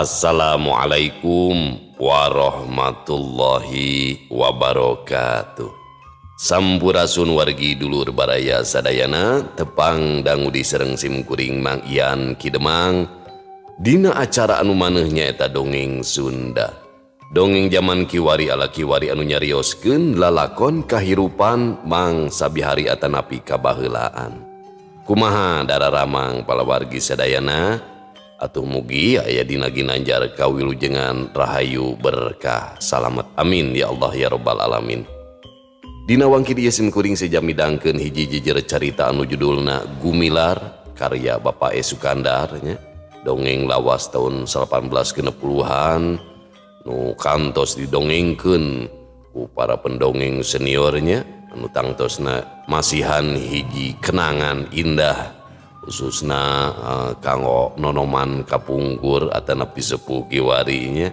Assalamualaikum warahmatullahi wabarakatuh. Sampurasun wargi dulur baraya sadayana, tepang dangu di sareng sim kuring Mang Ian Ki Demang dina acara anu maneuh nyaeta dongeng Sunda. Dongeng zaman kiwari ala kiwari anu nyarioskeun lalakon kahirupan Mang Sabihari atanapi kabaheulaan. Kumaha dararamang palawargi sadayana? Atuh mugi aya dina ginanjar kawilujengan rahayu berkah salamet, amin ya Allah ya robbal alamin. Dina wangki dieu sim kuring seja midangkeun hiji jejer carita anu judulna Gumilar karya Bapak E Sukandar nya. Dongeng lawas tahun 1860-an nu kantos didongengkeun ku para pendongeng seniornya anu tangtosna masihan hiji kenangan indah khususna kanggo nonoman kapungkur atanapi sepuh kiwarinya.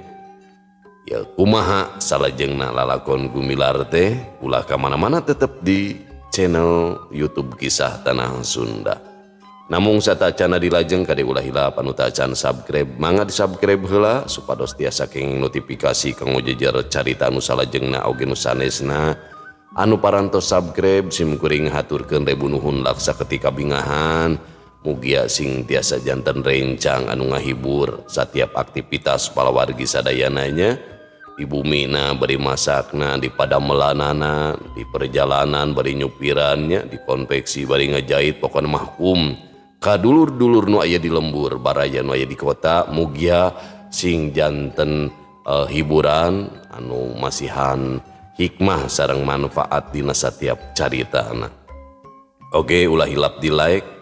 Ya kumaha salajengna lalakon Gumilar teh, ulah ka mana-mana, tetep di channel YouTube Kisah Tanah Sunda. Namung satacana dilajeng, kade ulah hilap anu tacan subscribe, mangga di subscribe heula supados tiasa kenging notifikasi kanggo jejer carita anu salajengna oge nu sanesna. Anu parantos subscribe, sim kuring haturkeun rebu nuhun laksa ketika bingahan. Mugia sing tiasa janten rencang anu ngahibur setiap aktivitas palawargi sadayananya, di bumina bari masakna, di padamelanana, di perjalanan bari nyupirannya, di konveksi bari ngajahit, pokokna mah ka dulur-dulur nu aya di lembur, baraya nu aya di kota, mugia sing janten hiburan anu masihan hikmah sareng manfaat dina setiap caritana. Oke, ulah hilap di like,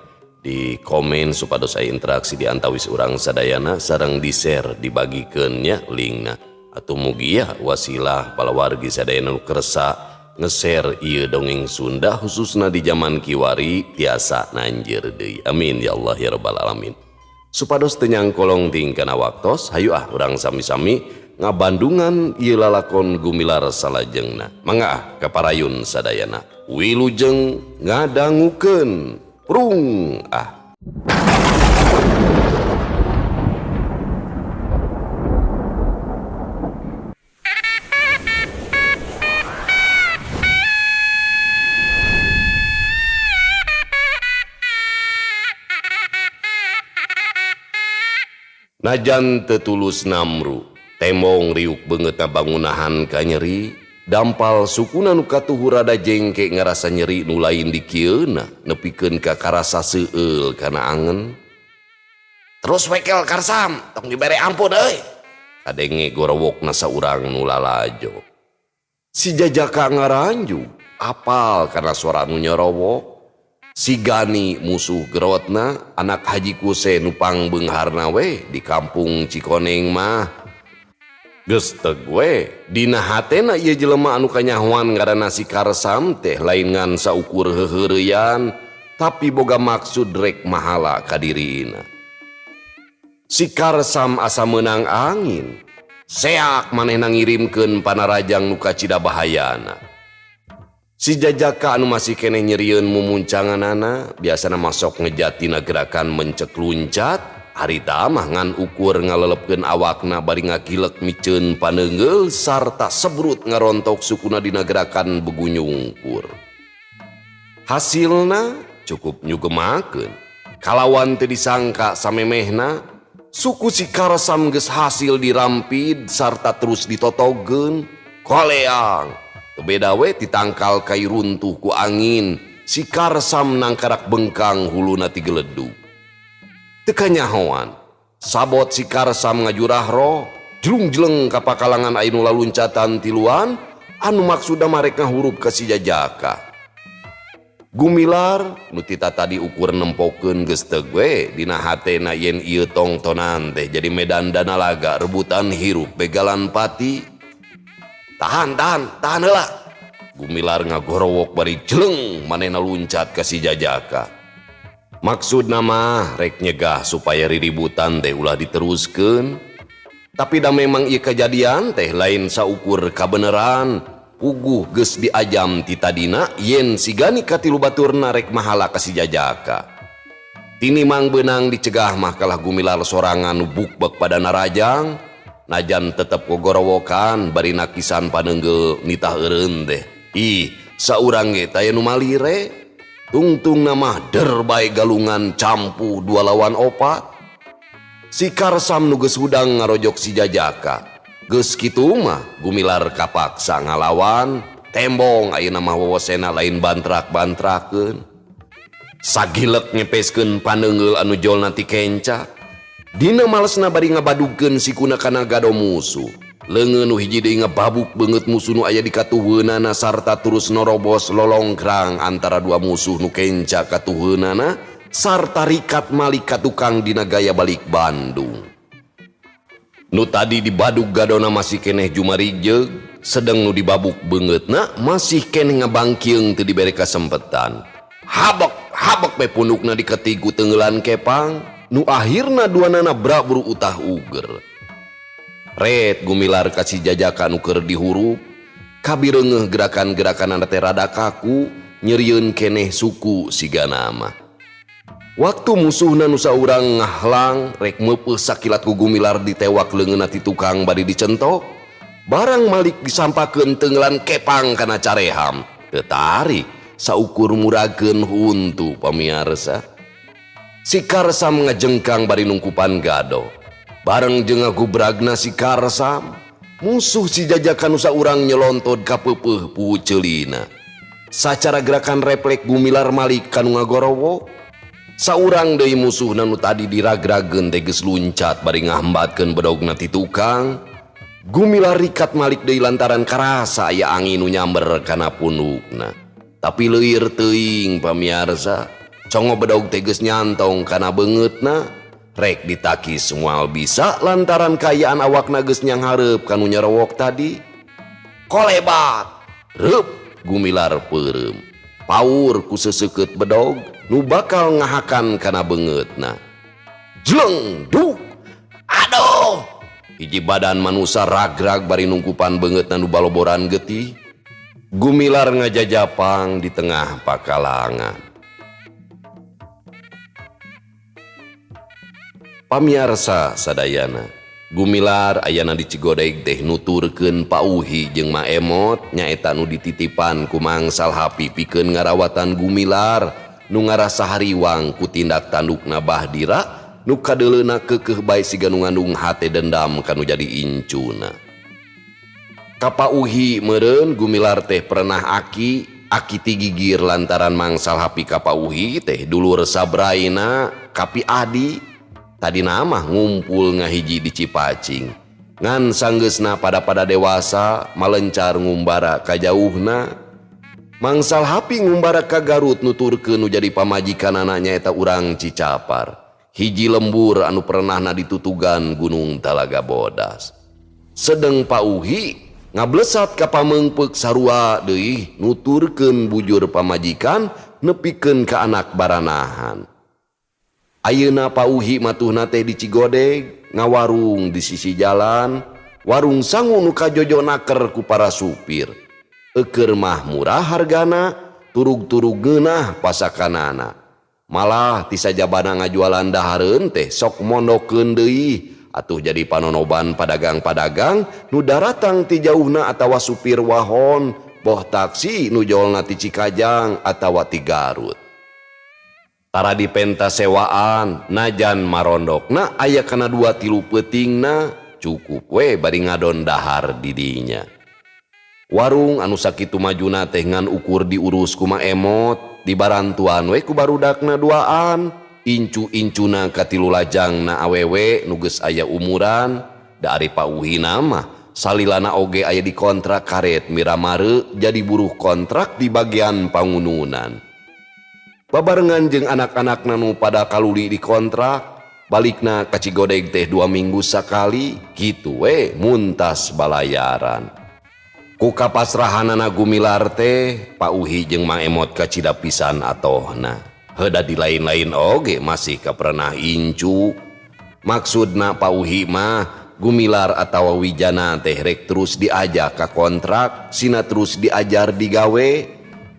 di komen supados aya interaksi di antawis urang sadayana, sareng di share, dibagikeun nya linkna. Atau mugia wasilah palawargi sadayana nu kersa nge-share ieu dongeng Sunda khususna di zaman kiwari tiasa nanjeur deui, amin ya Allah ya rabbal alamin. Supados teu nyangkolong tingkana waktos, hayu ah urang sami-sami ngabandungan ieu lalakon Gumilar salajengna. Mangga ah kaparayun sadayana, wilujeng ngadangukeun. Prung ah. Najan teu tulus namru, tembong riuk beungeutna bangunahan kanyeri, dampal sukuna nu katuhu rada jengke ngarasa nyeri nu lain dikieuna nepikeun ka karasa seueul kana angen. Terus wekel Karsam, tong dibere ampun euy. Kadenge gorowokna saurang nu lalajo. Si Jajaka ngaranjug, apal kana suara nu nyorowok. Si Gani musuh gerotna, anak Haji Kuse nu pangbeungharna we di kampung Cikoneng mah. Geus teg we dina hatena ieu jelema anu kanyahoan ngaranna si Karsam teh lain ngan saukur heuheureyan, tapi boga maksud rek mahala ka dirina. Si Karsam asa meunang angin, seak manehna ngirimkeun panarajang nu kacida bahayana. Si Jajaka anu masih keneh nyerieun mumuncanganana, biasana masok ngejatina gerakan mencek luncat, harita mah ngan ukur ngalelepkeun awakna bari ngakilek miceun paneunggeul sarta sebrut ngarontok sukuna dina gerakan begunyungkur. Hasilna cukup nyugemakeun. Kalawan teu disangka samemehna, suku si Karsam geus hasil dirampid sarta terus ditotogeun. Koleang, teu beda we ditangkal kai runtuh ku angin, si Karsam nangkarak bengkang huluna tigeledug. Teu kanyahoan, sabot si Karsam ngajurah roh, jelung-jeleng ka pakalangan aya nu laluncatan tiluan, anu maksudna marek ngahurup ka si Jajaka. Gumilar nu tita tadi ukur nempokeun geus teu we dina hatena yen ieu tongtonan teh jadi medan dana laga rebutan hirup begalan pati. Tahan, tahan, tahan heula. Gumilar ngagorowok bari jeleng manehna luncat ka si Jajaka. Maksudna mah rek nyegah supaya riributan teh ulah diteruskeun. Tapi da memang ieu kajadian teh lain saukur kabeneran. Puguh geus diajam ti tadina yen si Gani katilu baturna rek mahala ka si Jajaka. Tinimang beunang dicegah mah kalah Gumilar sorangan nu bukbek pada narajang najan tetep gogorowokan bari nakisan paneunggeul nitah eureun teh. Ih, saurang ge taya nu malire. Tungtungna mah der bae galungan campuh 2 lawan 4. Si Karsam nu geus hudang ngarojok si Jajaka. Geus kitu mah Gumilar kapaksa ngalawan, tembong ayeuna mah wewesena lain bantrak-bantrakeun. Sagilek ngepeskeun paneunggeul anu jolna ti kenca. Dina malesna bari ngabadugkeun sikuna kana gado musuh. Leungeun nu hiji deui ngababuk beungeut musuh nu aya di katuheunana sarta terus norobos lolongkrang antara dua musuh nu kenca katuheunana sarta rikat malik ka tukang dina gaya balik Bandung. Nu tadi dibadug gadona masih keneh jumarijeg, sedeng nu dibabuk beungeutna masih keneh ngabangkieung teu dibere kasempetan. Habek habek bae pundukna diketigu tenggelan kepang, nu akhirna duanana brabru utah uger. Ret Gumilar ka si Jajaka nu keur dihurup, kabireungeuh gerakan-gerakanana teh rada kaku, nyerieun keneh suku sigana mah. Waktu musuhna nu saurang ngahlang rek meupeuh sakilat ku Gumilar ditewak leungeunna ti tukang bari dicentok, barang malik disampakeun tenggelan kepang kana careham, teu tarik saukur murageun huntu pamiarsa. Si Karsam ngajengkang bari nungkupan gado. Bareng jeung ngagubragna si Karsam, musuh si Jajaka nu saurang nyelontod ka peupeuh puceulina. Sacara gerakan refleks Gumilar malik kanu ngagorowo. Saurang deui musuhna nu tadi diragrageun teh geus luncat bari ngahambatkeun bedogna ti tukang. Gumilar rikat malik deui lantaran karasa aya angin nu nyamber kana pundukna. Tapi leuir teuing pamiarsa, congo bedog teh geus nyantong kana beungeutna. Rek ditakis moal bisa lantaran kaayaan awakna geus nyanghareup kanu nyerowok tadi. Kolebat, reup Gumilar peureum. Paur ku seseukeut bedog nu bakal ngahakan kana beungeutna. Jleng duk. Aduh. Hiji badan manusa ragrag bari nungkupan beungeutna nu baloboran getih. Gumilar ngajajapang di tengah pakalangan. Pamiarsa sadayana, Gumilar ayana di Cigodeg teh nuturkeun Pauhi jeung Ma Emot nyaeta nu dititipan ku Mang Salhapi pikeun ngarawatan Gumilar nu ngarasa hariwang ku tindak tandukna Bahdira nu kadeuleuna keukeuh bae siga nu ngandung hate dendam kanu jadi incuna. Ka Pauhi meureun Gumilar teh pernah aki aki ti gigir lantaran Mang Salhapi ka Pauhi teh dulur sabraina kapi adi. Tadi nama ngumpul ngahiji di Cipacing. Ngan sanggeusna pada-pada dewasa malencar ngumbara ka jauhna. Mang Salhapi ngumbara ka Garut nuturkeun nu jadi pamajikanana nyaeta urang Cicapar. Hiji lembur anu pernahna ditutugan Gunung Talaga Bodas. Sedeng Pauhi ngablesat ka pamengpeuk sarua deui nuturkeun bujur pamajikan nepikeun ka anak baranahan. Ayeuna Pauhi matuhna teh di Cigodeg ngawarung di sisi jalan, warung sangu nu kajojo naker ku para supir. Eukeur mah murah hargana, turug-turug geunah pasakanana. Malah ti sajabana ngajualan dahareun teh sok mondokeun deui atuh jadi panonoban padagang-padagang nu daratang ti jauhna atawa supir wahon, boh taksi nu jolna ti Cikajang atawa ti Garut. Tara dipenta sewaan, najan marondokna aya kana 2-3 peutingna, cukup we bari ngadon dahar didinya. Warung anu sakitu majuna teh ngan ukur diurus ku Ma Emot, dibarantuan we ku barudakna duaan, incu-incuna katilu lajangna awewe nu geus aya umuran, da ari Pauhina mah salilana oge aya dikontrak karet miramare jadi buruh kontrak di bagian pangununan. Babarengan jeung anak-anakna nu pada kaluli dikontrak, balikna ka Cigodeg teh 2 minggu sakali, kitu we muntas balayaran. Ku kapasrahanana Gumilar teh, Pauhi jeung Mang Emot kacida pisan atohna. Heuda di lain-lain oge masih kaperenah incu. Maksudna Pauhi mah Gumilar atawa Wijana teh rek terus diajak ka kontrak, sina terus diajar digawe,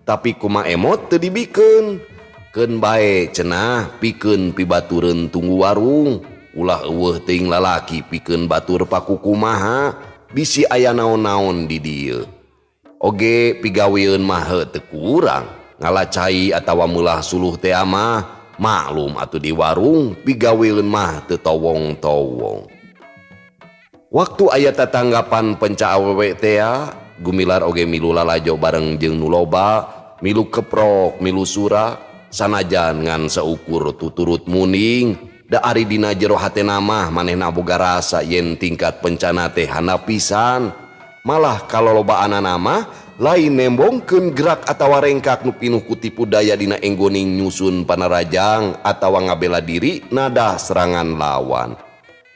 tapi ku Mang Emot teu dibikeun. Keun bae cenah pikeun pibatureun tunggu warung. Ulah eueuh teuing lalaki pikeun batur pakukumaha bisi aya naon-naon di dieu. Oge pigaweun mah heuh teu kurang. Ngala cai atawa meulah suluh teh mah maklum atuh di warung pigaweun mah teu towong-towong. Waktu aya tatanggapan penca awewe tea, Gumilar oge milu lalajo bareng jeung nu loba, milu keprok, milu surak, sanajan ngan saukur tuturut muning, da ari dina jero hatena mah manehna boga rasa yen tingkat pencana teh handap pisan. Malah kalolobaanana mah lain nembongkeun gerak atawa rengkak nu pinuh ku tipu daya dina enggoning nyusun panarajang atawa ngabela diri nada serangan lawan.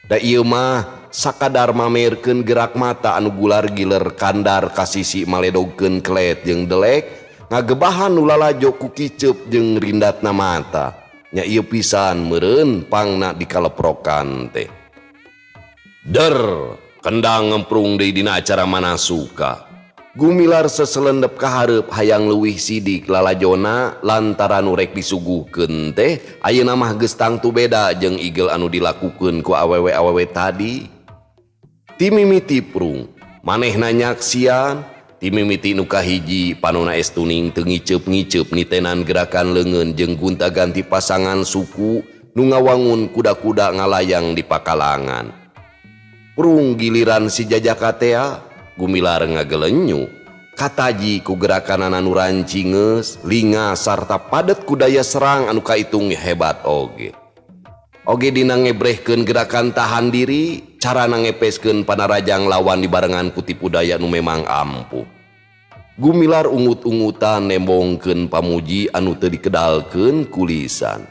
Da ieu mah sakadar mamerkeun gerak mata anu gular giler kandar ka sisi maledogkeun kelet jeung delek ngagebahan nu lalajo ku kiceup jeung rindatna mata. Nya ieu pisan meureun pangna dikaleprokan teh. Der kendang ngemprung deui dina acara manasuka. Gumilar seselendep ka hareup hayang leuwih sidik lalajona lantaran nu rek disuguhkeun teh ayeuna mah geus tangtu beda jeung igel anu dilakukeun ku awewe-awewe tadi. Timimiti prung manehna nyaksian timimiti nu kahiji panona estuning teu ngiceup-ngiceup nitenan gerakan leungeun jeung gonta-ganti pasangan suku nu ngawangun kuda-kuda ngalayang di pakalangan. Prung giliran si jajaka tea Gumilar ngagelenyu kataji ku gerakanana nu rancingeus linga sarta padet ku daya serang anu kaitung hebat oge. Oge dina ngebrehkeun gerakan tahan diri, carana ngepeskeun panarajang lawan dibarengan ku tipu daya nu memang ampuh. Gumilar ungut-ungutan nembongkeun pamuji anu teu dikedalkeun ku lisan.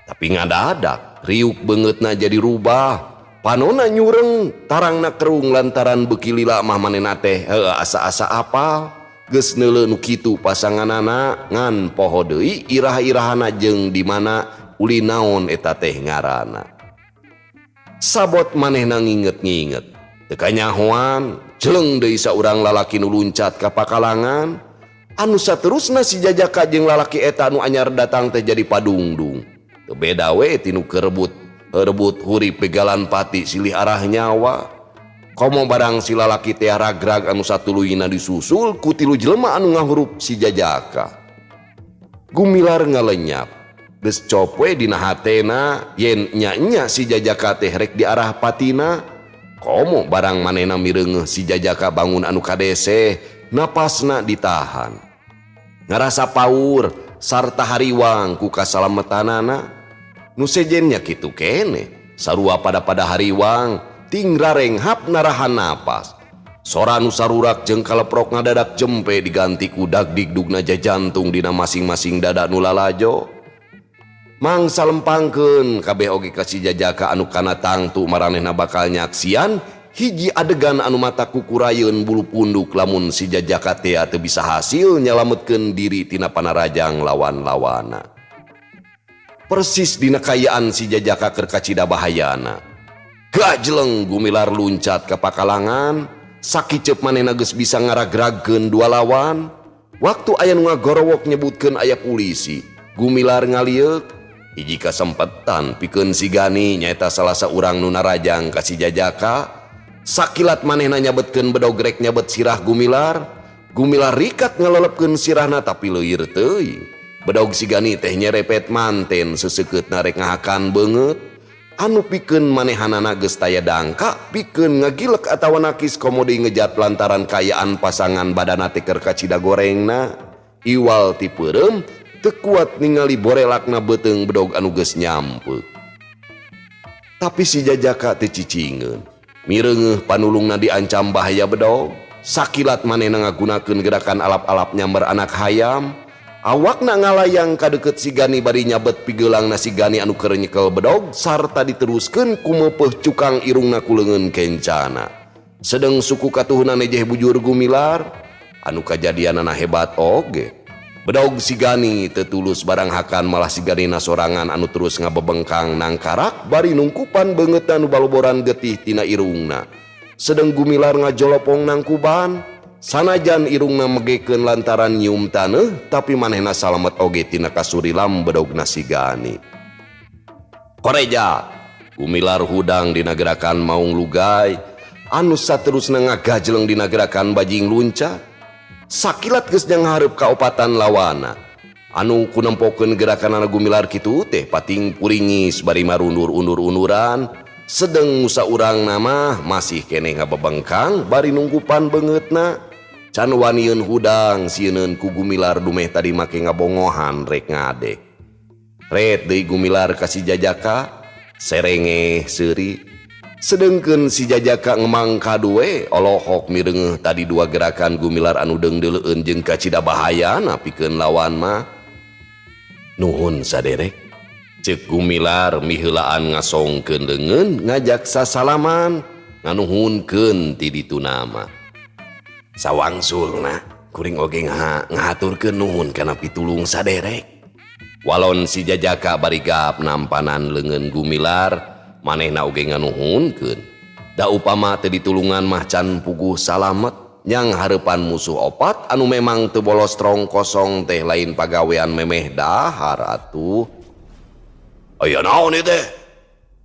Tapi ngadadak riuk beungeutna jadi rubah. Panona nyureng, tarangna kerung lantaran beuki lila mah manehna teh heueuh asa-asa apal. Geus neuleu nu kitu pasanganana ngan poho deui irah-irahana jeung di mana uli naon eta teh ngaranna. Sabot manehna nginget-nginget. Teu kanyahoan, jeleng deui saurang lalaki nu luncat ka pakalangan. Anu saterusna si jajaka jeung lalaki eta anu anyar datang teh jadi padungdung. Teu beda we tinu keur rebut hurip begalan pati silih arah nyawa. Komo barang si lalaki teh ragrag anu satuluyna disusul ku tilu jelema anu ngahurup si jajaka. Gumilar ngalenyap. Geus cop we dina hatena yen nya-nya si jajaka teh rek diarah patina. Komo barang manehna mireungeuh si jajaka bangun anu kadeseh, napasna ditahan. Ngarasa paur sarta hariwang ku kasalametanana. Nu sejennya kitu kene, sarua pada-pada hariwang, ting rarenghap narahan napas. Sora nu sarurak jeung kaleprok ngadadak jempe diganti ku dagdigdugna jajantung dina masing-masing dada nu lalajo. Mangsa lempangkeun kabeh oge ka si jajaka anu kana tangtu maranehna bakal nyaksian hiji adegan anu mata kukurayeun bulu punduk lamun si jajaka tea teu bisa hasil nyalametkeun diri tina panarajang lawan-lawana. Persis dina kayaan si jajaka keur kacida bahayana. Gajleng Gumilar luncat ka pakalangan, sakiceup manehna geus bisa ngaragragkeun dua lawan. Waktu aya nu ngagorowok nyebutkeun aya polisi, Gumilar ngalieuk. Hiji kasempetan pikeun si Gani nyaeta salah saurang nu narajang ka si jajaka. Sakilat manehna nyabetkeun bedog rek nyabet sirah Gumilar. Gumilar rikat ngalelepkeun sirahna tapi leuir teuing. Bedog si Gani teh nyerepet manten seseukeutna rek ngahakan beungeut. Anu pikeun manehanana geus taya dangka pikeun ngagilek atawa nakis komo deui ngejat lantaran kaayaan pasangan badana teh keur kacida gorengna. Iwal ti peureum teu kuat ningali borelakna beuteung bedog anu geus nyampeuk. Tapi si jajaka teu cicingeun. Mireungeuh panulungna diancam bahaya bedog. Sakilat manehna ngagunakeun gerakan alap-alap nyamber anak hayam. Awakna ngalayang ka deukeut si Gani bari nyabet pigeulangna si Gani anu keur nyekel bedog sarta diteruskeun ku meupeuh cukang irungna ku leungeun kencana. Sedeng suku katuhuna nejeh bujur Gumilar anu kajadianana hebat oge. Bedog si Gani teu tulus barang hakan malah si Ganina sorangan anu terus ngabebengkang nangkarak bari nungkupan beungeutna nu baloboran getih tina irungna. Sedeng Gumilar ngajolopong nangkuban. Sanajan irungna megekeun lantaran nyium taneuh tapi manehna salamet oge tina kasurilam bedogna si Gani. Koreja Gumilar hudang dina gerakan maung lugai anu saterusna ngagajleng dina gerakan bajing luncat. Sakilat geus nyanghareup kaopatan lawana. Anu kunempokeun gerakanana Gumilar kitu teh pating puringis bari marundur undur-unduran. Sedeng musa urang nama masih keneh ngabebengkang bari nungkupan beungeutna. Can wanieun hudang sieuneun ku Gumilar dumeh tadi make ngabongohan rek ngade. Ret deui Gumilar ka si Jajaka serengeh seuri. Sedengkeun si Jajaka ngemang kadue olohok mireungeuh tadi dua gerakan Gumilar anu deungdeuleun jeung kacida bahayana pikeun lawan mah. Nuhun saderek. Ceuk Gumilar miheulaan ngasongkeun leungeun ngajak sasalaman nganuhunkeun ti ditu nama. Sawangsulna kuring oge ngahaturkeun nuhun kana pitulung saderek. Walon si Jajaka bari gap nampanan leungeun Gumilar manehna oge nganuhunkeun. Da upama teu ditulungan mah can puguh salamet nyang hareupan musuh opat anu memang teu bolos trong kosong teh lain pagawean memeh dahar atuh. Aya naon ieu teh?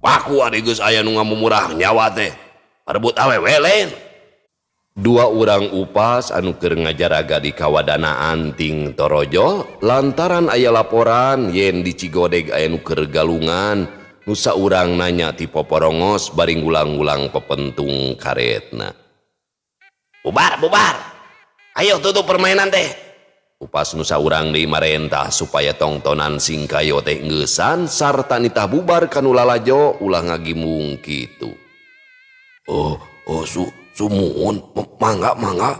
Paku ari geus aya nu ngamumurah nyawa teh. Parebut awewe lain. Dua urang upas anu keur ngajaraga di kawadanaan ting torojol lantaran aya laporan yen di Cigodeg aya nu keur galungan nu saurang nanya ti poporongos bari ngulang-ngulang pepentung karetna. Bubar, bubar. Ayo tutup permainan teh. Upas nu saurang deui marentah supaya tongtonan singkayo teh ngeusan sarta nitah bubar kanu lalajo ulah ngagimung kitu. Oh, oh sumuhun, mangga, mangga.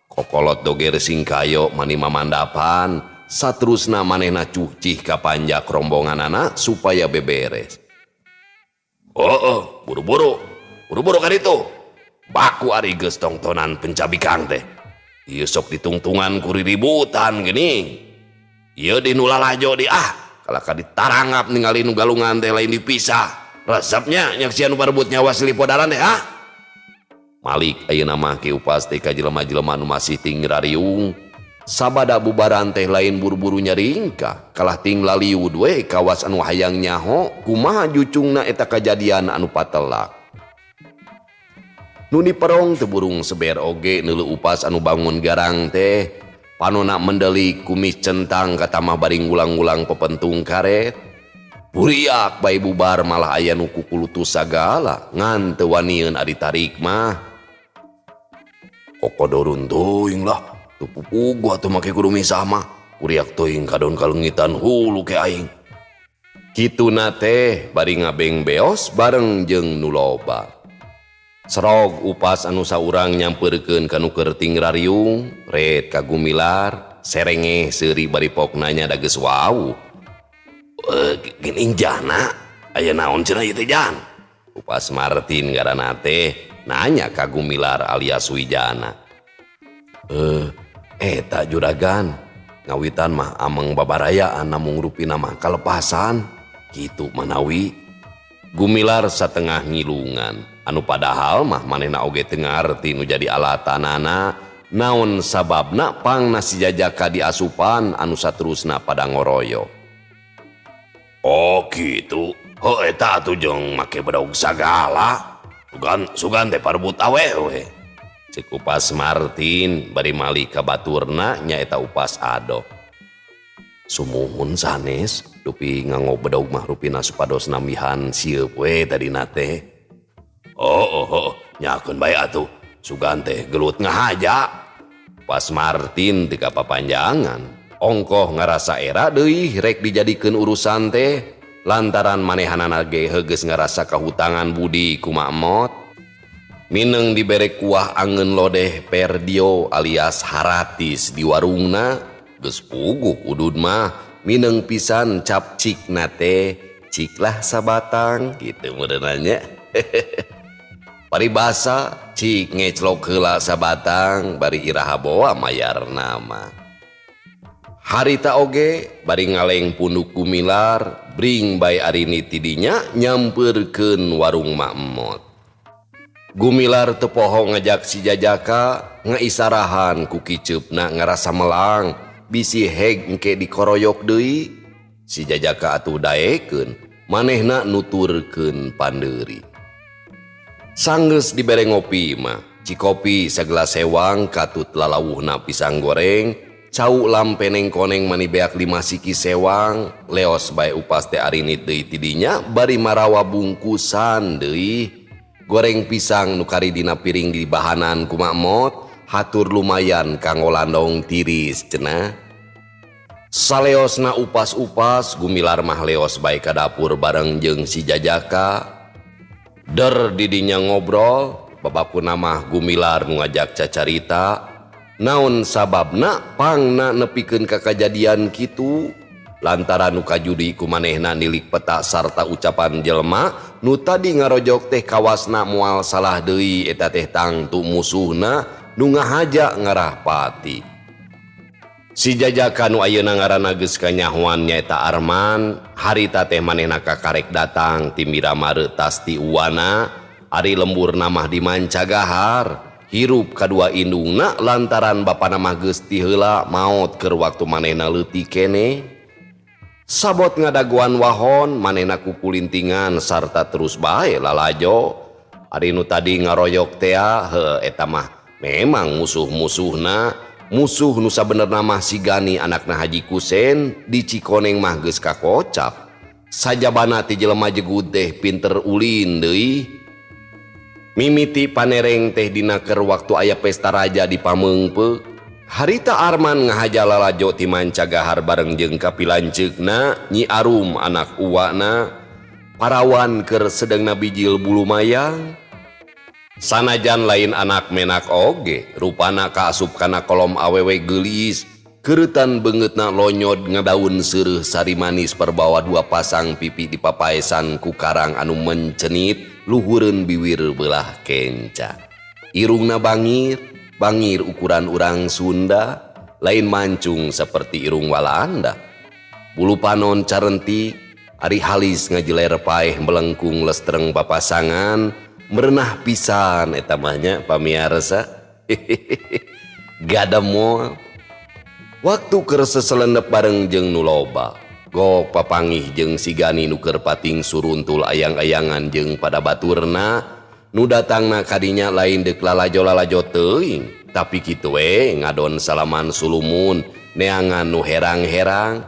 Kokolot doger singkayo mani mamandapan, saterusna manehna cucih ka panjak rombonganana supaya beberes. Oh, oh, buru-buru, buru-buru kan itu. Baku ari geus tongtonan pencabikang teh. Ieu sok ditungtungan ku riributan geuning. Ieu di nu lalajo di ah, kalaka ditarangap ningali nu galungan teh lain dipisah. Resepnya nyaksian nu parebut nyawa silih podaran teh ah. Malik ayeuna mah Ki Upas teh ka jelema-jelema nu masih ting rariung. Sabada bubaran teh lain buru-buru nyaringkah, kalah ting laliud we kawas anu hayang nyaho kumaha jucungna eta kajadian anu patelak. Nu diperong teu burung seber oge neuleu upas anu bangun garang teh, panona mendelik kumis centang katamah bari ngulang-ngulang pepentung karet. Buriak bae bubar malah aya nu kukulutus sagala ngan teu wanieun ari tarik mah. Kokodorun teuing lah, teu pupuguh atuh make kudu misah mah. Kuriak teuing kadon kalengitan hulu ke aing. Kituna teh bari ngabeng beos bareng jeung nu loba. Serog upas anu saurang nyampeurkeun ka nu keur ting rariung, ret ka Gumilar, serengeh seuri bari pok nanya da geus wau. Geuning jana, aya naon cenah ieu teh jan? Upas Martin ngaranna teh nanya ka Gumilar alias Wijana. Eta juragan, ngawitan mah ameng babarayaan namung rupina mah kalepasan, kitu manawi. Gumilar satengah ngilungan, anu padahal mah manehna oge teu ngarti nu jadi alatanana, naon sababna pangna si Jajaka diasupan anu saterusna pada ngoroyo. Oh gitu, heuh eta atuh jeung make bedog sagala. Sugan, sugan teh parebut awewe. Ceuk Upas Martin bari mali ka baturna nyaeta Upas Ado. Sumuhun sanes, dupi nganggo bedog mah rupina supados nambihan sieup we tadina teh. Oh, oh, oh, nyakeun bae atuh. Sugan teh gelut ngahaja. Upas Martin teu kapapanjangan. Ongkoh ngarasa era deui rek dijadikeun urusan teh lantaran manehanana ge heugeus ngarasa kahutangan budi ku Mak Emot. Mineng dibere kuah angeun lodeh perdio alias haratis di warungna geus puguh udud mah mineng pisan cap cikna teh ciklah sabatang gitu meureunanya. Paribasa cik ngeclok heula sabatang bari iraha boa mayarna mah. Harita oge bari ngaleng punduk Gumilar bring bae arini tidinya nyampeurkeun warung Mak Emot. Gumilar teu poho ngajak si Jajaka ngaisarahan ku kiceupna ngarasa melang bisi heg engke dikoroyok deui. Si Jajaka atuh daekeun manehna nuturkeun pandeuri. Sanggeus dibere ngopi mah cikopi sagelas sewang katut lalawuhna pisang goreng cau lampeneng koneng mani beak 5 siki sewang leos bae upas teh arinit deui tidinya bari marawa bungkusan deui goreng pisang nu kari dina piring di bahanan ku Makmot hatur lumayan kanggo landong tiris cenah. Saleosna upas-upas Gumilar mah leos bae ka dapur bareng jeung si Jajaka. Der didinya ngobrol babakuna mah Gumilar nu ngajak cacarita naon sababna pangna nepikeun ka kajadian kitu lantaran nu kajudi ku manehna nilik peta sarta ucapan jelema nu tadi ngarojok teh kawasna moal salah deui eta teh tangtu musuhna nu ngahaja ngarah pati. Si Jajaka nu ayeuna ngaranna geus kanyahoan nyaeta Arman harita teh manehna kakarek datang ti Miramare tas ti Uwana ari lemburna mah di Mancagahar hirup kadua indungna lantaran bapana mah geus ti heula maot keur waktu manehna leutik keneh. Sabot ngadagoan wahon manehna kukulintingan sarta terus bae lalajo. Ari nu tadi ngaroyok tea heuh eta mah memang musuh-musuhna. Musuh nu sabenerna mah si Gani anakna Haji Kusen di Cikoneng mah geus kakocap. Sajabana ti jelema jegud teh pinter ulin deui. Mimiti panereng teh dina keur waktu aya pesta raja di Pameungpeuk. Harita Arman ngahaja lalajo ti Mancagahar bareng jeung kapilanceukna Nyi Arum anak uwana parawan keur sedengna bijil bulu mayang. Sanajan lain anak menak oge rupana kaasup kana kolom awewe geulis keuretan beungeutna lonyod ngadaun seureuh sari manis perbawa dua pasang pipi di papaesan ku karang anu mencenit luhureun biwir belah kenca. Irungna bangir, bangir ukuran urang Sunda, lain mancung seperti irung Walanda. Bulu panon carentik, ari halis ngajeler paeh melengkung lestreng papasangan, merenah pisan eta mah nya pamiarsa. Gademol. Waktu keur seselendep bareng jeung nu loba, gok papangih jeung si Gani nu keur pating suruntul ayang-ayangan jeung pada baturna nu datangna kadinya lain deuk lalajo-lalajo teuing, tapi kitu we ngadon salaman sulumun neangan nu herang-herang.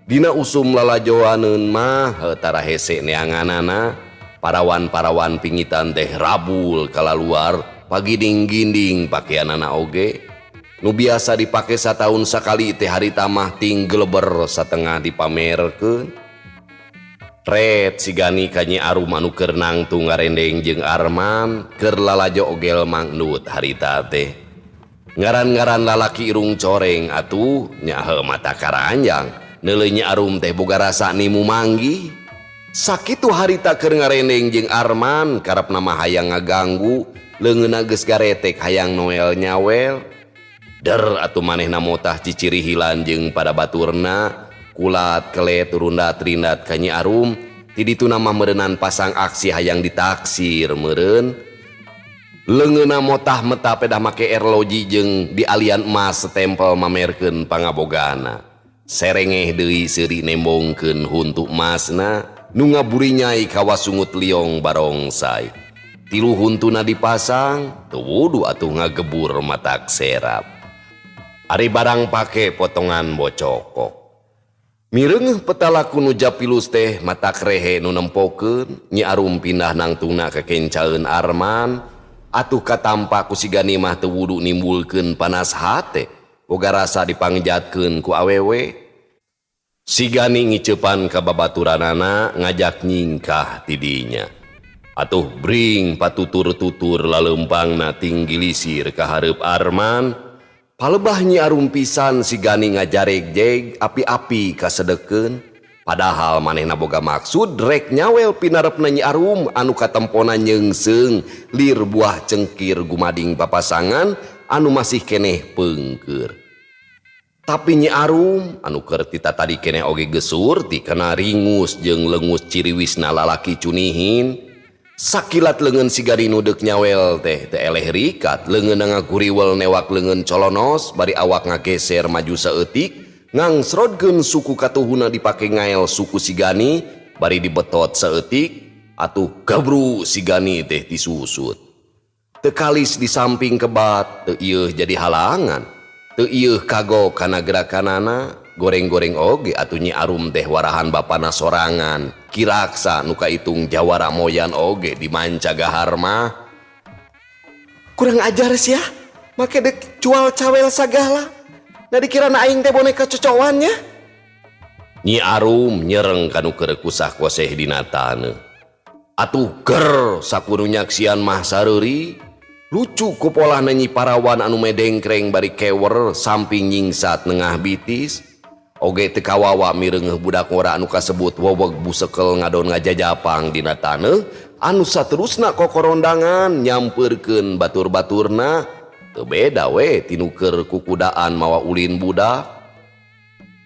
Dina usum lalajoaneun mah heuh tara hese neanganana, parawan-parawan pingitan teh rabul kalaluar paginding-ginding pakaianana oge. Nu biasa dipake sataun sakali teh harita mah ting geleber satengah dipamerkeun. Ret si Gani ka Nyi Arum anu keur nangtung ngarendeng jeung Arman keur lalajo ogel mangnut harita teh. Ngaran-ngaran lalaki irung coreng atuh nya heuh mata karanjang. Neuleuh Nyi Arum teh boga rasa nimu manggih. Sakitu harita keur ngarendeng jeung Arman karepna mah hayang ngaganggu leungeunna geus garetek hayang noel nyawel. Der atuh manehna motah ciciri hilan jeung pada baturna kulat kelet rundat rindat ka Nyi Arum ti dituna mah meureunnan pasang aksi hayang ditaksir meureun. Leungeunna motah meta pedah make erloji jeung dialian emas setempel mamerkeun pangabogana. Serengeh deui seuri nembongkeun huntu emasna nu ngaburinyai kawasungut liong barongsai. Tilu huntuna dipasang teu wudu atuh ngagebur matak serap. Ari barang pake potongan bocokok. Mireungeuh petalaku nu japilus teh matak rehe nu nempokeun, Nyi Arum pindah nangtungna ka kencaeun Arman, atuh katampa ku si Gani mah teu wudu nimbulkeun panas hate, boga rasa dipangjatkeun ku awewe. Si Gani ngiceupan ka babaturanana ngajak nyingkah tidinya. Atuh bring patutur-tutur laleumpangna tinggilisir ka hareup Arman. Palebah Nyi Arum pisan si Gani ngajareg-jeg api-api kasedekeun. Padahal manehna boga maksud rek nyawel pinarepna Nyi Arum anu katempona nyeungseung lir buah cengkir gumading papasangan anu masih keneh peungkeur. Tapi Nyi Arum anu keur tita tadi keneh oge gesur ti kana ringus jeung lengus ciriwisna lalaki cunihin. Sakilat leungeun si Gani nu deuk nyawel teh teu eleh rikat, leungeunna ngaguriwel newak leungeun colonos bari awak ngageser maju saeutik, ngangsrodkeun suku katuhuna dipake ngael suku si Gani bari dibetot saeutik, atuh gabru si Gani teh disusut. Teu kalis di samping kebat, teu ieuh jadi halangan, teu ieuh kagok kana gerakanana, goreng-goreng oge atuh Nyi Arum teh warahan bapana sorangan. Kiraksa nu kaitung jawara moyan oge di mancagahar mah. Kurang ajar sia, make dek cual cawel sagala. Nah dikirana aing teh boneka cocowannya. Nyi Arum nyereng kanu keur kusah koseh dina taneuh. Atuh ger sakudu nyaksian mah sareuri. Lucu kupolahna Nyi Parawan anu medengkreng bari kewer samping nyingsat nengah bitis. Oge teu kawawa mireungeuh budak ngora anu kasebut weweg busekel ngadon ngajajapang dina taneuh anu saterusna kokorondangan nyampeurkeun batur-baturna teu beda we tinu keur kukudaan mawa ulin budak.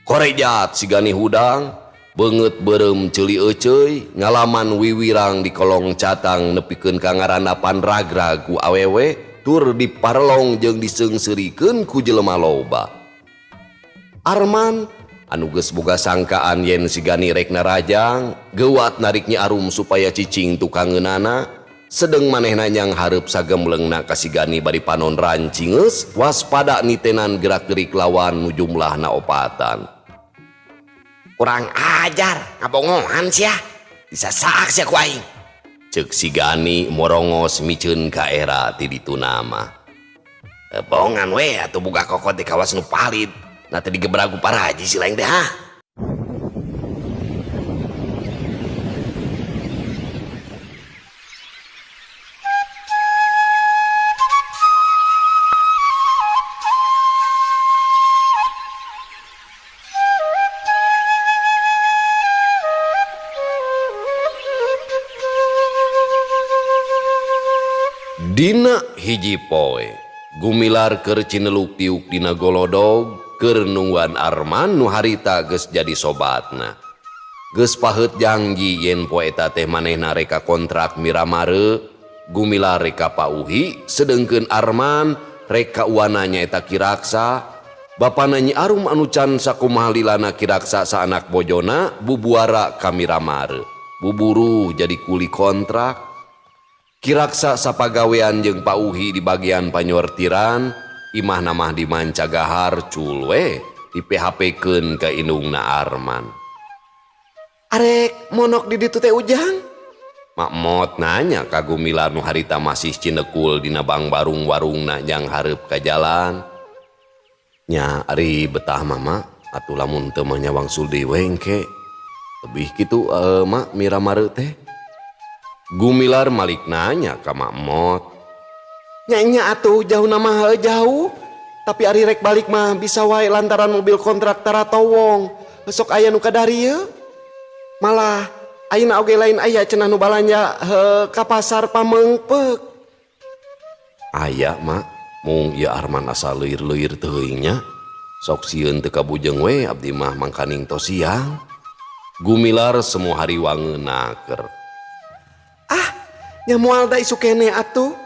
Korejat si Gani hudang, beungeut beureum ceuli euceuy, ngalaman wiwirang di kolong catang nepikeun ka ngarandapan ragrag ku awewe tur diparelong jeung diseungseurikeun ku jelema loba. Arman anu geus boga sangkaan yen si Gani rek narajang, geuwat narik Nyi Arum supaya cicing tukangeunana, sedeng manehna nyang hareup sagemblengna ka si Gani bari panon rancingeus waspada nitenan gerak-gerik lawan nu jumlahna opatan. Kurang ajar, ngabongohan sia. Disasak sia ku aing. Ceuk si Gani morongos miceun ka era ti ditu nama. Bongan we atuh buka kokot di kawas nu palid. Nah tadi gebragu paraji si lain teh ha. Dina hiji poe Gumilar keur cineluk tiuk dina golodog keur nungguan Arman nu harita geus jadi sobatna. Geus paheut janji yen poe eta teh manehna reka kontrak Miramare, Gumilar reka pauhi, sedengkeun Arman reka uana nyaeta Kiraksa. Bapana Nyi Arum anu can sakumaha lilana Kiraksa saanak bojona bubuara ka Miramare. Buburu jadi kuli kontrak. Kiraksa sapagawean jeung pauhi di bagian panyortiran, imahna mah di mancagahar cul we di P H P-keun ka indungna Arman. Arek monok di ditu teh Ujang? Makmot nanya ka Gumilar nu harita masih cinekul dina bangbarung warungna jang hareup ka jalan. Nya ari betah mama atuh lamun teu mah nya wangsul deui we engke. Lebih kitu mak Miramare teh. Gumilar malik nanya ka Makmot. Nya atuh jauh nama heuh jauh. Tapi ari rek balik mah bisa wae lantaran mobil kontrak tara towong. Besok aya nu kadarieu. Malah ayeuna oge lain aya cenah nu balanja heuh ka pasar Pamengpeuk. Aya mak, mung ieu Arman asa leuir-leuir teuing nya. Sok sieun teu kabujeng we abdi mah mangkaning tos siang. Gumilar semua hari wangeun naker. Ah, nya moal da isu keneh atuh.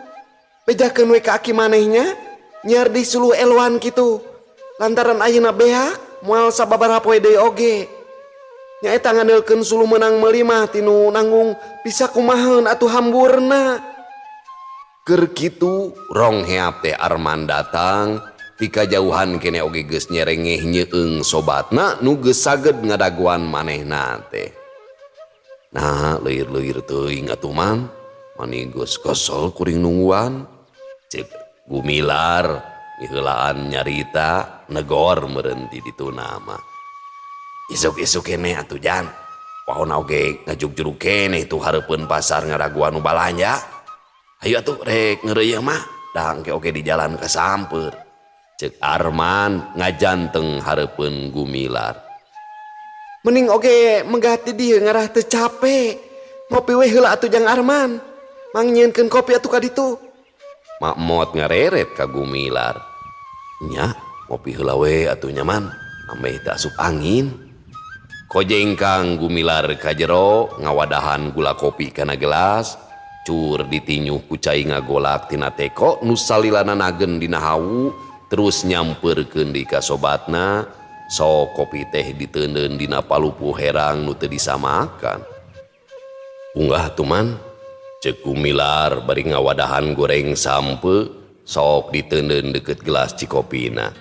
Bejakeun we ka aki manehnya, nyiar di suluh elwan kitu. Lantaran ayeuna beak, moal sababaraha poe deui oge. Nyaeta ngandelkeun suluh meunang meuli mah tinu nanggung bisa kumaheun atuh hamburna. Keur kitu rong heap teh Arman datang, ti kajauhan kene oge geus nyerengeh nyeung sobatna nu geus saged ngadagoan manehna teh. Nah, leuir-leuir teuing atuh man, mani geus kesel kuring nungguan. Cek Gumilar miheulaan nyarita negor meureun ti ditu nama. Isuk-isuk keneh atuh jan. Pahona oge ngajugjurug keneh tuh hareupeun pasar ngaraguan nu balanja. Hayu atuh rek ngeureuyeuh mah, da engke oge di jalan kasamper. Cek Arman ngajanteng hareupeun Gumilar. Mending oge megah ti dieu ngarah teu cape. Ngopi we heula atuh jang Arman. Mangnyieunkeun kopi atuh ka ditu. Makmot ngareret ka Gumilar. Nya, ngopi heula we atuh nyaman, ameh teu asup angin. Kojengkang Gumilar ka jero ngawadahan gula kopi kana gelas, Cur ditinyuh ku cai ngagolak tina teko nu salilana nagen dina hawu terus nyamperkeun deui ka sobatna sok kopi teh diteundeun dina palupuh herang nu teu disamakan. Unggah tuman cek Gumilar bari ngawadahan goreng sampe sok diteundeun deket gelas cikopina.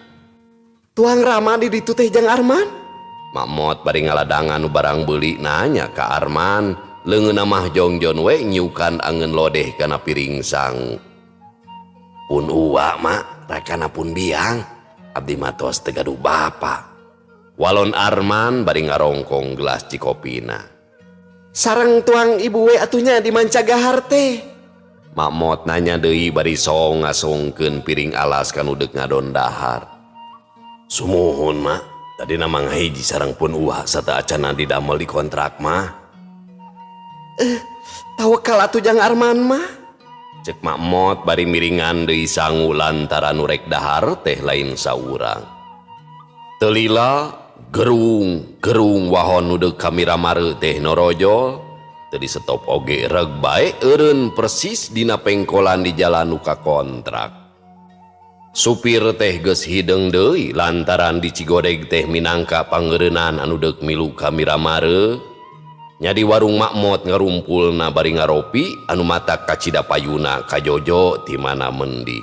Tuang Rama di ditu teh jang Arman? Makmot bari ngaladangan nu barang beuli nanya ka Arman leungeunna mah jongjon we nyiukan angeun lodeh kana piring sangu. Pun uwa mak rakana pun biang abdi mah tos teu gaduh bapa. Walon Arman bari ngarongkong gelas cikopina. Sareng tuang ibu we atuh nya di mancagahar teh. Makmot nanya deui bari song ngasongkeun piring alas kanu deuk ngadon dahar. Sumuhun mak, tadi nama ngahiji sareng pun uwa sateuacana didamel di kontrak mah. Tawakal atuh jang Arman mah. Cek Makmot bari miringan deui sangu lantaran nu rek dahar teh lain saurang. Teu lila gerung gerung wahon nu deuk ka Miramare teh norojol teu disetop oge reg bae eureun persis dina pengkolan di jalan nu ka kontrak. Supir teh geus hideung deui lantaran di Cigodeg teh minangka pangeureunan anu deuk milu ka Miramare. Nya di warung Makmot ngarumpulna bari ngaropi anu mata kacida payuna kajojo ti mana mendi.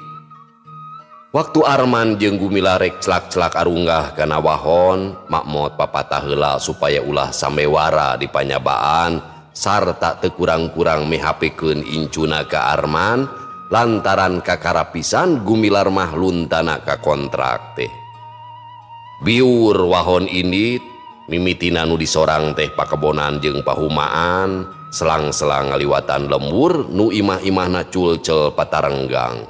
Waktu Arman jeung Gumilar rek celak-celak arunggah kana wahon, Makmot papatah heula supaya ulah samewara di panyabaan sarta teu kurang-kurang mihapekeun incuna ka Arman lantaran kakara pisan Gumilar mah luntana ka kontrak teh. Biur wahon indit mimitina nu disorang teh pakebonan jeung pahumaan, selang-selang ngaliwatan lembur nu imah-imahna culcel patarenggang.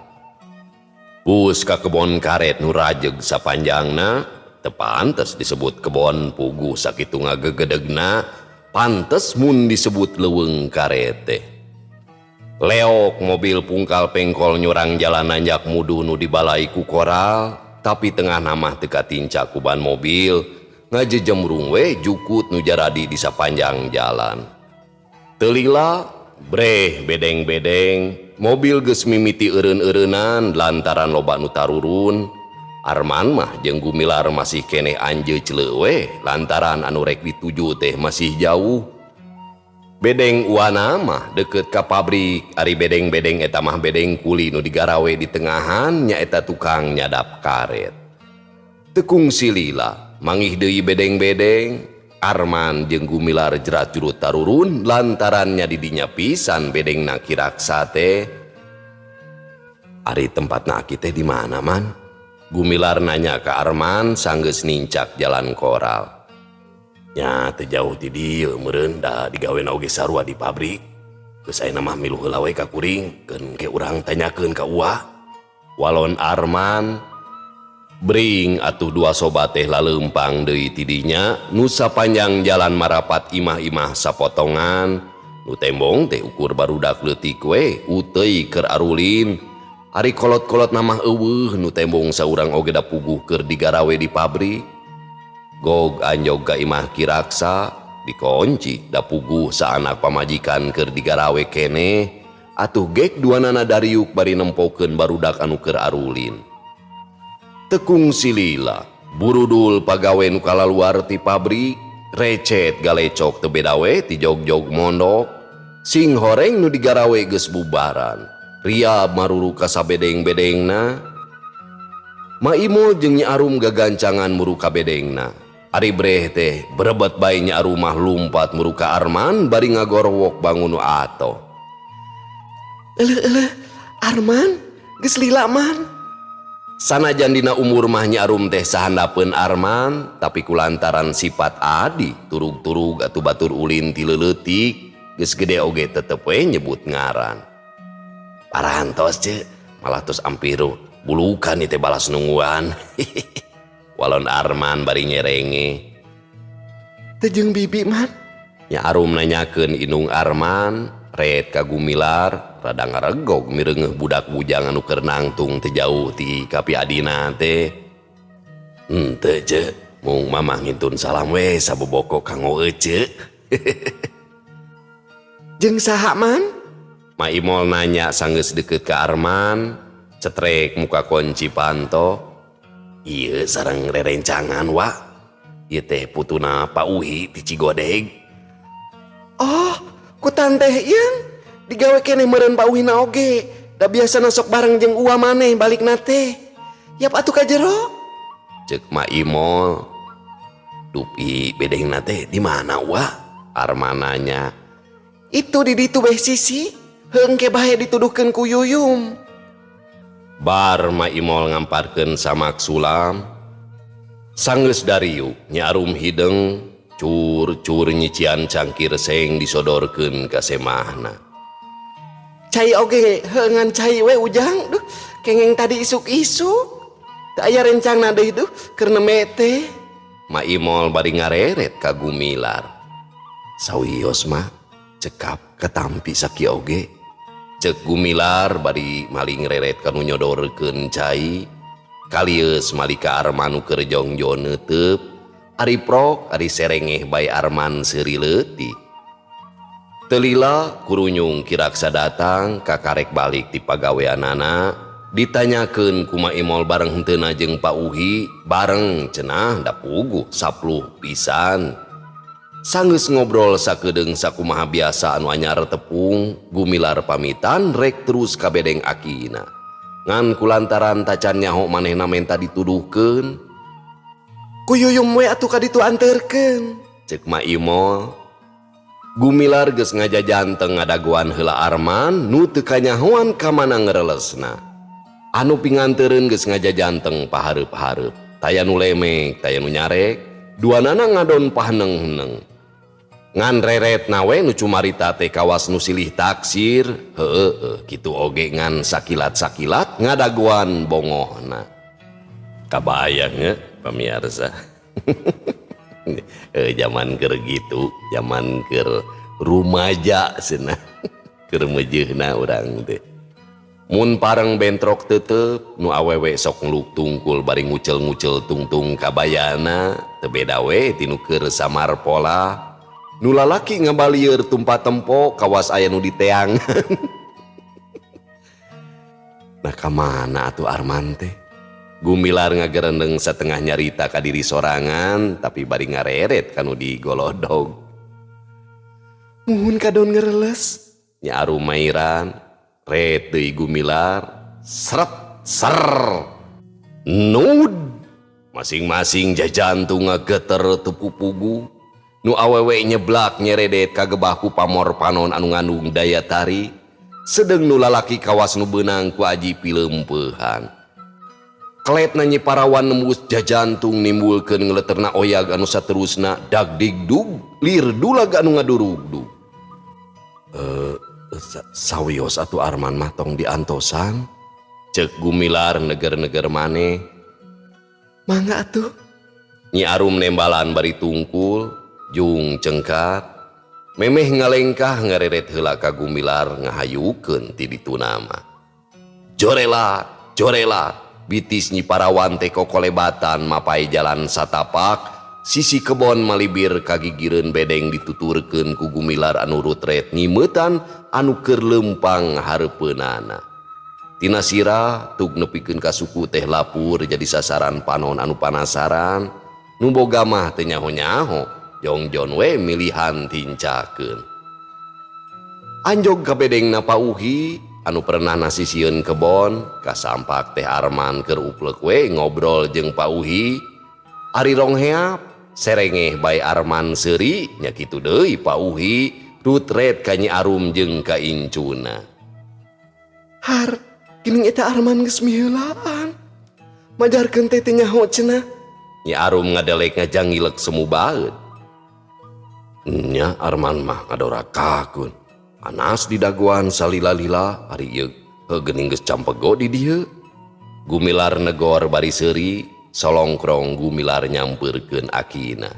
Bus ka kebon karet nu rajeg sapanjangna, teu pantes disebut kebon puguh sakitu ngagegedegna, pantes mun disebut leuweung karet teh. Leok mobil pungkal pengkol nyurang jalan nanjak mudun nu dibalai ku koral, tapi tengah namah teu katinca ku ban mobil, ngajejemrung we jukut nu jaradi di sapanjang jalan. Teu lila breh bedeng-bedeng, mobil geus mimiti eureun-eureunan lantaran loba nu tarurun. Arman mah jeung Gumilar masih keneh anjeu celeu we lantaran anu rek dituju teh masih jauh. Bedeng uana mah deket ka pabrik, ari bedeng-bedeng eta mah bedeng kuli nu digarawe di tengahan nyaeta tukang nyadap karet. Teu kungsi lila mangih deui bedeng-bedeng, Arman jeung Gumilar jerat jurut tarurun lantaran nya didinya pisan bedengna kiraksa teh. Ari tempatna aki teh di mana man? Gumilar nanya ka Arman sanggeus nincak jalan koral. Nya teu jauh ti dieu meureun da digawena oge sarua di pabrik. Geus ayeuna mah milu heula we ka kuring, keun ke urang tanyakeun ka uwa. Walon Arman bring atuh dua sobat teh laleumpang deui ti dinya nu sapanjang jalan marapat imah-imah sapotongan nu tembong teh ukur barudak leutik we uteuy keur arulin. Ari kolot-kolot namah euweuh nu tembong saurang oge da puguh keur digarawe di pabrik. Gog anjog ka imah kiraksa dikunci da puguh saanak pamajikan keur digarawe keneh atuh gek duanana dariuk bari nempokeun barudak anu keur arulin. Teu kungsi lila burudul pagawe nu kalaluar ti pabrik recet galecok teu beda we ti jog-jog mondok sing horeng nu digarawe geus bubaran riab maruru ka sabedeng-bedengna. Maimul jeung Nyi Arum gagancangan muru ka bedengna. Ari breh teh berebet bae Nyi Arum mah lumpat muru ka Arman bari ngagorowok bangun nu atoh. Eleuh eleuh Arman geus lila man. Sanajan dina umur mah Nyi Arum teh sahandapeun Arman, tapi kulantaran sifat adi turug-turug atuh batur ulin ti leuleutik geus gede oge tetep we nyebut ngaran. Parantos ce, malah tos ampir bulukan ieu teh balas nungguan. Walon Arman bari nyerenge. Teu jeung bibi man? Nya Arum nanyakeun indung Arman, ret ka Gumilar, rada ngaregog mireungeuh budak bujang anu keur nangtung teu jauh ti kapi adina teh. Henteu ce, mung mamah ngintun salam we saboboko kanggo ece. Jeung saha man? Ma Imol nanya sanggeus deukeut ka Arman, cetrek muka kunci panto. Ieu sareng rerencangan, Wa. Ieu teh putuna Pak Uhi ti Cigodeg. Oh, ku tanteh ieu digawe keneh meureun Pak Uhina oge. Da biasana sok bareng jeung uwa maneh balikna teh. Yap atuh ka jero. Ceuk Ma Imol. Dupi bedengna teh di mana, Wa? Arman nanya. Itu di ditu beh sisi. Heungke bae dituduhkeun ku Yuyum. Bar Ma Imol ngamparkeun samak sulam. Sanggeus dariuk Nyi Arum hideng cur-cur nyician cangkir seng disodorkeun ka semahna. Cai oge heungan cai we, Ujang. Duh, kengeng tadi isuk-isuk. Teu aya rencangna deui, duh, keur neme teh. Ma Imol bari ngareret ka Gumilar. Sawios mah cekap katampi sakieu oge. Ceuk Gumilar bari maling reret kanu nyodorkeun cai. Kalieus malika Arman nu keur jongjon neuteup. Ari prok ari serengeh bae Arman seuri leutik. Teu lila kurunyung Ki Raksa datang kakarek balik ti pagaweanana, ditanyakeun ku Ma Imol bareng henteuna jeung Pak Uhi, bareng cenah da puguh sapluh pisan. Sanggeus ngobrol sakedeung sakumaha biasa anu anyar tepung, Gumilar pamitan rek terus ka bedeng akina. Ngan kulantaran tacan nyaho manehna menta dituduhkeun. Ku Yuyum we atuh ka ditu anterkeun. Ceuk Ma Imol. Gumilar geus ngajajanteng ngadagoan heula Arman nu teu kanyahoan ka mana ngerelesna. Anu pinganteureun geus ngajajanteng pahareup-hareup. Taya nu lemek, taya nu nyarek, duanana ngadon paheneng-heneng. Ngan reretna we nu cumarita teh kawas nu silih taksir, heueuh kitu oge ngan sakilat-sakilat ngadagoan bongohna. Kabayang nya pamiarsa. Zaman keur gitu, zaman keur rumaja cenah. Keur meujeuhna urang teh. Mun pareng bentrok tetep nu awewe sok ngeluk tungkul bari ngucel-ngucel tungtung kabayana, teu beda we tinu keur samar pola. Nu lalaki ngabalieur tumpa tempo kawas aya nu diteangan. Nah, ka mana atuh Arman teh? Gumilar ngagerendeng satengah nyarita ka diri sorangan tapi bari ngareret kanu digolodog. Muhun kadon ngereles. Nyi Arum mairan, ret deui Gumilar, seret ser. Nud. Masing-masing jajantung ngageter teu pupugu. Nu awewe nyeblak nyeredet kagebah ku pamor panon anu ngandung daya tarik. Sedeng nu lalaki kawas nu beunang ku aji pileumpehan. Keletna Nyi Parawan nembus jajantung nimbulkeun ngeleterna oyag anu saterusna dagdigdug lir dulag anu ngadurugdug. Sawios atuh Arman mah tong diantosan. Ceuk Gumilar neger-neger maneh. Mangga atuh. Nyi Arum nembalan bari tungkul, jung cengkat. Memeh ngalengkah ngareret heula ka Gumilar ngahayukeun ti dituna mah. Jorela, jorela. Bitis Nyi Parawan teh kokolebatan mapai jalan satapak, sisi kebon malibir kagigireun bedeng dituturkeun ku Gumilar anu rutret ngimeutan anu keur leumpang hareupeunana. Tina sirah tug nepikeun ka suku teh lapur jadi sasaran panon anu panasaran, nu boga mah teu nyaho-nyaho, jongjon we milihan tincakeun. Anjog ka bedengna Pa Uhi anu pernah nasisieun kebon, kasampak teh Arman keur uplek we ngobrol jeung Pa Uhi. Ari rongheap serengeh bae Arman seuri nya kitu deui Pa Uhi rutret ka Nyi Arum jeung ka incuna. Har, geuning eta Arman geus miheulaan. Majarkeun teh teu nyaho cenah. Nyi Arum ngadelek ngajangilek semu baeud. Nya Arman mah ngadorakakeun. Anas di daguan salila-lila ari ieu heuh geuning geus campego di dieu. Gumilar negor bari seuri, solongkrong Gumilar nyampeurkeun akina.